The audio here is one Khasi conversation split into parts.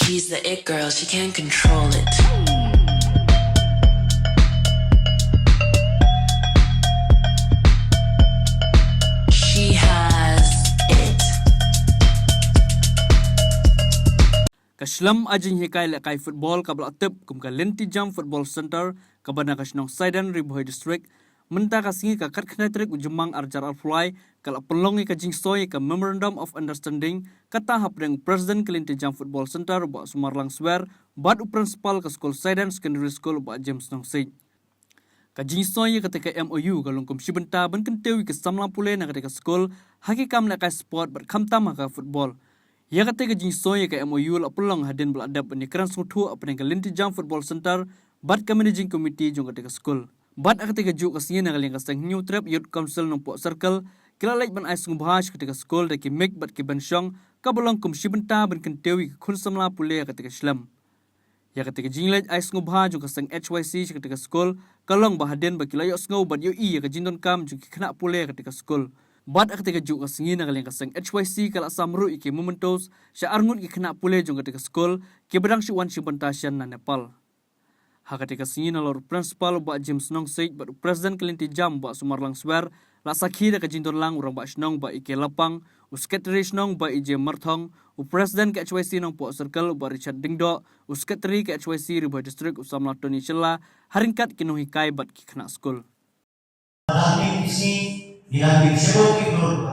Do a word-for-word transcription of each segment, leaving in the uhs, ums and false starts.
She's the it girl, she can't control it. She has it. Ka shlem ai jinghikai lehkai football kaba la tip kum ka Lynti Jam Football Centre kaba na ka shnong Saidan, Ri Bhoi District, mynta ka sngi ka khatkhyndai tarik u Jymmang arhajar arphew lai, ka la pynlong ïa ka jingsoi ïa ka Memorandum of Understanding, kata hapdeng u President ka Lynti Jam Football Centre u Bah Sumarlang Swer bad u Principal ka skul Saidan Secondary School u Bah James Nongsiej. Ka jingsoi ïa kata ka M O U ka long kum shi bynta ban kyntiew ïa ka samla pule na kata ka skul ha ki kam lehkai sport bad khamtam ha ka football. Ïa kata ka jingsoi ïa ka M O U la pynlong hadien ba la dep ban ïakren sngewthuh hapdeng ka Lynti Jam Football Centre bad ka Managing Committee jong kata ka skul. Bad ha kata ka juh ka sngi na ka liang ka seng Hynñiewtrep Youth Council Nongpoh Circle ki la leit ban ai sngewbha sha kata ka skul da ki mic bad ki bynshong kaba long kum shi bynta ban kyntiew ïa ki khun samla pule ha kata ka shlem. Ïa kata ka jingleit ai sngewbha jong ka seng H Y C sha kata ka skul ka long ba hadien ba ki la ïohsngew bad ïohi ïa ka jingdonkam jong ki khynnah pule ha kata ka skul. Bad ha kata ka juh ka sngi na ka liang ka seng H Y C ka la sam ruh ïa ki mementos sha arngut ki khynnah pule jong kata ka skul kiba dang shu wan shim bynta shen na Nepal. Ha kata ka sngi nalor u Principal u Bah James Nongsiej bad u President ka Lynti Jam u Bah Sumarlang Swer la sakhi da ka jingdon lang u Rangbah Shnong Bah E K Lapang, u Secretary Shnong Bah E J Marthong, u President ka H Y C Nongpoh Circle u Bah Richard Diengdoh, u Secretary ka H Y C Ri Bhoi District u Samla Tony Shylla, ha ryngkat ki nonghikai bad ki khynnah skul. Dang ki pisi, ki dang ki shibun ki dur,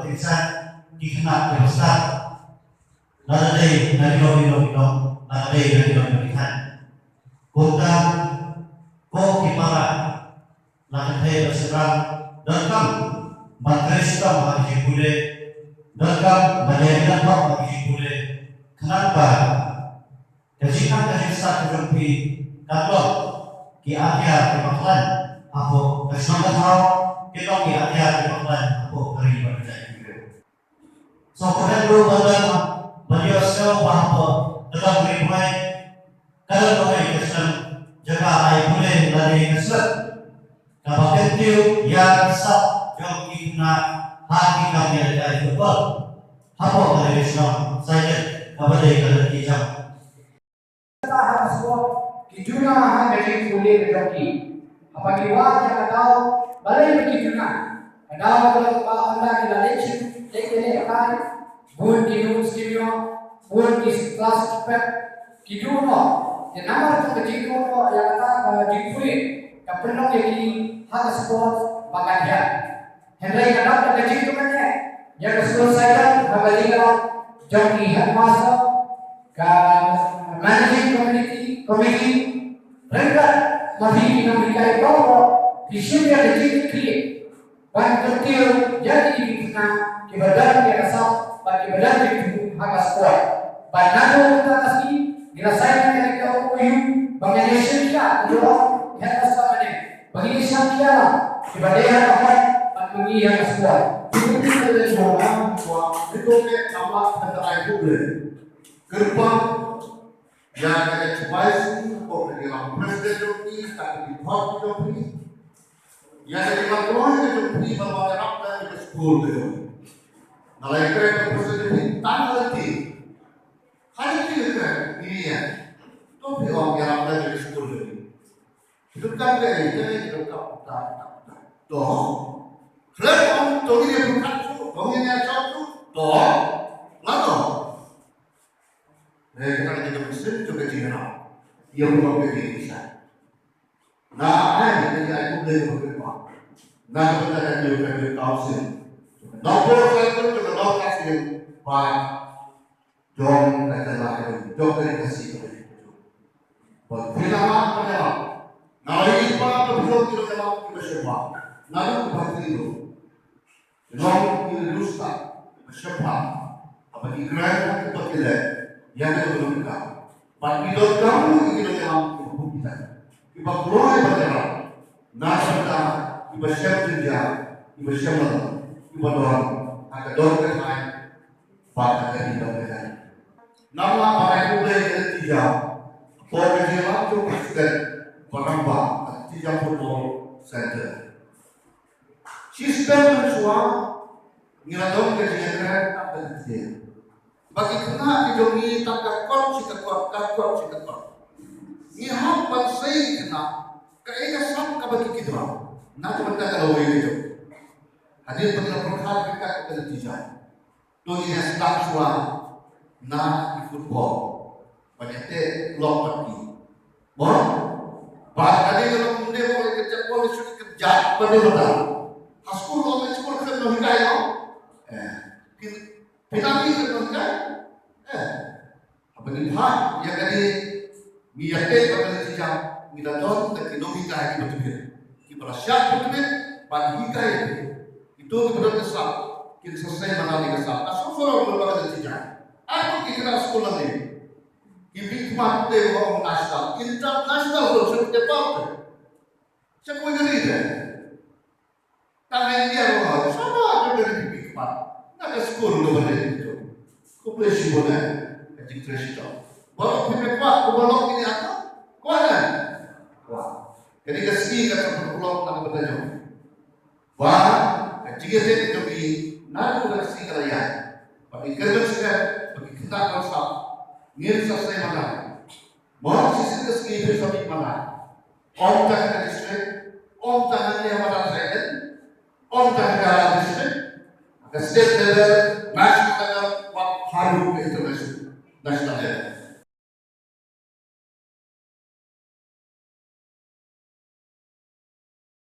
ki khynnah ki bastad. Lada dei na ki long ki long ki long, lada dei na ki long ki long ki long. Kumta, ko ki para, la ka thei ba shynrang, donkam ban trei shitom ha ka jingpule, donkam ban ïa ïa ha ka jingpule, khnang ba ka jingkhan ka jingstad ka jong phi kan long ki atiar kiba khlaiñ hapoh ka shnong ka thaw, kin long ki atiar kiba khlaiñ hapoh ka ri bad ka jaitbynriew. Sngewbha ruh ban, ban ïohsngew ba hapoh ka dong Ri Bhoi, ka dong Ri Bhoi ka sdang jaka ai pule lane ka slem kaba kyntiew ïa ka sap jong ki khynnah ha ki kam ïalehkai football hapoh ka dei ka shnong Saidan kaba dei ka Lynti Jam. Kata ha ka sport ki juna ha ka jingpule ka jong ki. Haba ki wad ïa ka daw balei ba ki juna? Ka daw ka long ba ynda ki la leit sha leit ïalehkai, bun ki nud skim ïoh, bun ki klas ki pep, ki duh noh. Te namar jong ka jingduh noh ïa kata ka jingpule ka pynlong ïa ki ha ka sport ba kan hiar. Hynrei ka dap da ka jingkmen eh ïa ka skul Saidan ha ka jingïarap jong ki headmaster, ka managing committee, committee, ryngkat ma phi ki nonghikai baroh, phi shim ïa ka jingkitkhlieh ban kyntiew ïa ki khynnah kiba don ïa ka sap bad kiba don ïa ka jingthmu ha ka sport. Bad naduh mynta ka sngi ngi la sign ïa ka M O U ba ngi ïa shim ïa ka jingïarap ïa ka sport ne. Ba ngi ïa shim ïa la kiba dei ha ka hok bad ba ngi ïa ka sport. Kyrpang ïa ka H Y C, ko ka dei la president jong ki, ka dei la board jong ki. Ïa ka dei la kloi ka jong ki ba la ïarap da ka skul ka jong ki. Nga la ïakren ka president jong ki tang ha lynti. Ha lynti ka kren ïa. To phi ong ïarap da ka skul ka jong ki. Ki donkam kaei, kaei ki donkam, ta, ta, ta. To. Khlem ong to ngi ïa pyrkhat shuh, to ngi ïa jop shuh, to. Lano. Eh, kata ka jingkam shisien jong ka jingïarap. Ïa u ong ka jingïarap. Nga ai, nga ai khublei ïa u Blei ba nga kata ka jingïarap ka jingkam shisien. Nongpoh Circle jong ka Nongpoh Circle ba jong ka jylla ka jong ka ri Khasi ka jong. Ba phi la mad ban ïarap. Nga la ïohi ba ka phi long ki nongïarap kiba shem bha. Nga ruh ba phi long. Long ki riewstad ba shem bha. Haba ki kren ha kiba ki leh ïa ka jong ka. Bad ki donkam ruh ki nongïarap kiba bun kita. Kiba kloi ban ïarap. Na ka bynta kiba shem jingjia, kiba shem lyngngoh, kiba don ha ka dong ka thaiñ bad ha ka ding dong ka thaiñ. Namar ba ngi khublei ïa ka Lynti Jam, por ka jingïalam jong u President bad rangbah ka Lynti Jam Football Centre. Shisnem mynshuwa ngi la don ka jingïakren ha ka Lynti Jam. Ba ki khynnah ki jong ngi tang ka kot shi ka kot, ka kot shi ka kot. Ngi hap ban sei ki khynnah kaei ka sap kaba ki kit ba. Na ka bynta ka lawei ka jong. Hadien ba ki la pyrkhat ka kat ka natija. To ngi ïa sdang shuwa na ki football. Ban ïa teh lok bad ki. Mo? Bad kane ka long kumne mo, ka jack ball, ka shot ka jack, bad ïa bad. Ha skul long, ha skul kren long hikai mo. Eh. Phi, phi nang ki kren long hikai. Eh. Haba ngi phai ïa kane, ngi ïa teh bad kane ka jam, ngi la don da ki nonghikai kiba tbit. Kiba la shah tbit ban hikai ïa ki. Kito kiba don ka sap, kin sa sei madan ïa ka sap. Ka sop sorok lyngba kane ka jam. Ai ki khynnah skul lang ne. Ki mih khmat te ba ong national, international pun shu step up te. Sha kawei ka ri te. Tang ha India ruh, sha ba ka ri ki mih khmat. Na ka skul ka ba dei tu. Khublei shibun eh. Ka jingtrei shitom. Baroh phi kwah, kaba long kine ata. Kwah ne? Kwah. Kane ka sngi ka sa pynlong na ka bynta jong. Ba ka jingïateh ka jong ngi naduh ka sngi ka la ïaid. Ba ki kyrmen sngewbha, ba ki khynnah kan sap. Ngin sa sei madan. Mo shisien ka sngi phin sa mih madan. Ym tang ha ka district, ym tang hangne ha madan Saiden, ym tang ha ka district, ha ka state level, national level, bad haduh ka international, national level.